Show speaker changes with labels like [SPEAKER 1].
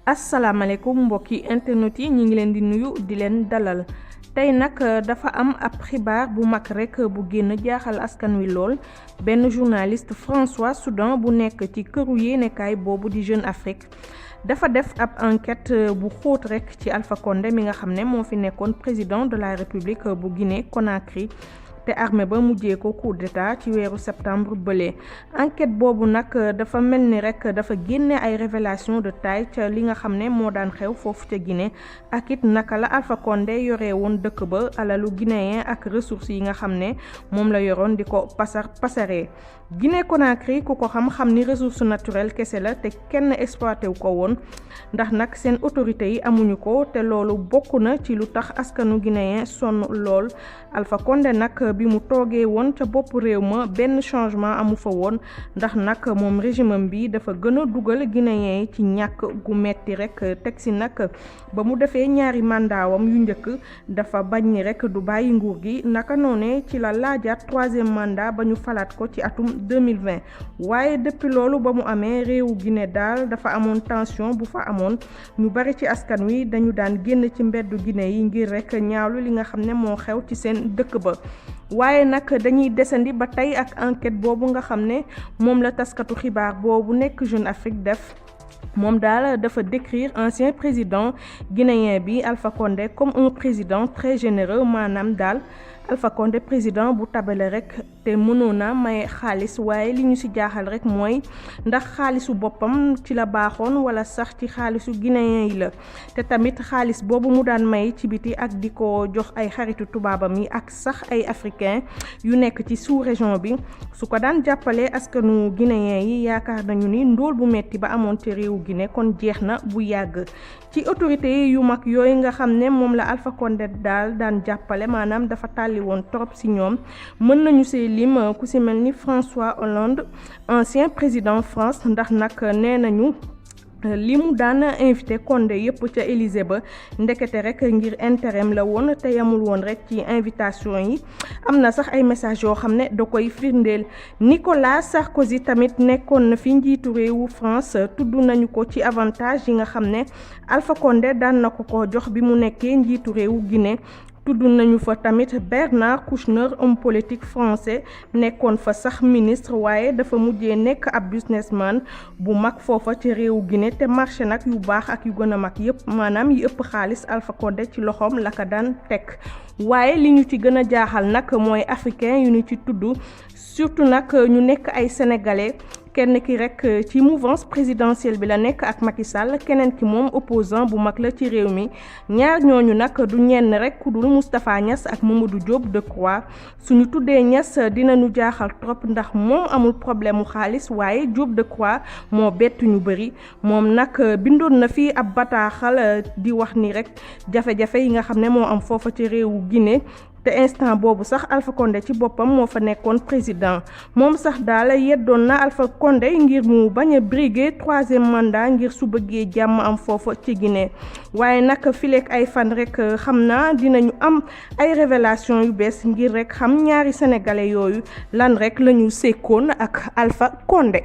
[SPEAKER 1] asalaamaaleykum mbokki internet yi ñi ngi leen di nuyu di leen dalal tey nag dafa am ab xibaar bu mag rek bu génn jaaxal askan wi lool benn journaliste François Soudan bu nekk ci këru yéenekaay boobu di Jeune Afrique dafa def ab enquête bu xóot rek ci Alpha Condé mi nga xam ne moo fi nekkoon président de la République bu Guinée Conakry te armée ba mujjee ko coup d'état ci weeru septembre bële enquête boobu nag dafa mel ni rek dafa génne ay révélation de taille ca li nga xam ne moo daan xew foofu ca Guinée ak it naka la Alpha Condé yoree woon dëkk ba alalu guinéen ak ressources yi nga xam ne moom la yoroon di ko pasaree Guinée Conakry ku ko xam ni ressource naturelle kese la te kenn exploité wu ko woon ndax nag seen autorités yi amuñu ko te loolu bokk na ci lu tax askanu guinéen sonn lool Alpha Condé nag bi mu toogee woon ca bopp réew ma benn changement amu fa woon ndax nag moom régime bi dafa gën a dugal guinéen yi ci ñàkk gu metti rek teg si nag ba mu defee ñaari mandaawam yu njëkk dafa bañ ni rek du bàyyi nguur gi naka noone ci la laajaat troisième mandat ba ñu falaat ko ci atum 2020 waaye depuis loolu ba mu amee réewu Guinée daal dafa amoon tension bu fa amoon ñu bari ci askan wi dañu daan génn ci mbeddu Guinée yi ngir rek ñaawlu li nga xam ne moo xew ci seen dëkk ba waaye nag dañuy desandi ba tey ak enquête boobu nga xam ne moom la taskatu xibaar boobu nekk Jeune Afrique def moom daal dafa décrire ancien président guinéen bi Alpha Condé comme un président très généreux maanaam daal Alpha Condé président bu tabale rek te mënoon na may xaalis waaye li ñu ci jaaxal rek mooy ndax xaalisu boppam ci la baaxoon wala sax ci xaalisu guinéen yi la te tamit xaalis boobu mu daan may ci biti ak di ko jox ay xaritu tubaabam yi ak sax ay africain yu nekk ci sous-région bi su ko daan jàppale askanu guinéen yi yaakaar nañu ni ndóol bu metti ba amoon ci réewu Guinée kon jeex na bu yàgg ci autorités yu mag yooyu nga xam ne moom la Alpha Condé daal daan jàppale maanaam dafa tàlli woon trop ci ñoom mën nañu see lim ku ci mel ni François Hollande ancien président France ndax nag nee nañu li mu daan invité Condé yëpp ca Élysée ba ndekete rek ngir intérêt la woon te yamul woon rek ci invitation yi am na sax ay message yoo xam ne da koy firndeel Nicolas Sarkozy tamit nekkoon na fi njiitu réewu France tudd nañu ko ci avantage yi nga xam ne Alpha Condé daan na ko jox bi mu nekkee njiitu réewu Guinée tudd nañu fa tamit Bernard Kouchner homme politique français nekkoon fa sax ministre waaye dafa mujjee nekk ab businessman bu mag foofa ci réewu Guinée te marché nag yu baax ak yu gën a mag yëpp maanaam yi ëpp xaalis Alpha Condé ci loxoom la ko daan teg waaye li ñu ci gën a jaaxal nag mooy africain yu ñu ci tudd surtout nag ñu nekk ay sénégalais kenn ki rek ci mouvance présidentielle bi la nekk ak Macky Sall keneen ki moom opposant bu mag la ci réew mi ñaar ñooñu nag du ñenn rek ku dul Moustapha Niasse ak Mamadou Diop Decroix suñu tuddee Niasse dinañu jaaxal trop ndax moom amul problème mu xaalis waaye Diop Decroix moo bett ñu bëri moom nag bindoon na fi ab bataaxal di wax ni rek jafe-jafe yi nga xam ne moo am foofa ci réewu Guinée te instant boobu sax Alpha Condé ci boppam moo fa nekkoon président moom sax daal yeddoon na Alpha Condé ngir mu bañ a briguer troisième mandat ngir su bëggee jàmm am foofa ci Guinée waaye nag fileek ay fan rek xam naa dinañu am ay révélation yu bees ngir rek xam ñaari sénégalais yooyu lan rek la ñu sekkoon ak Alpha Condé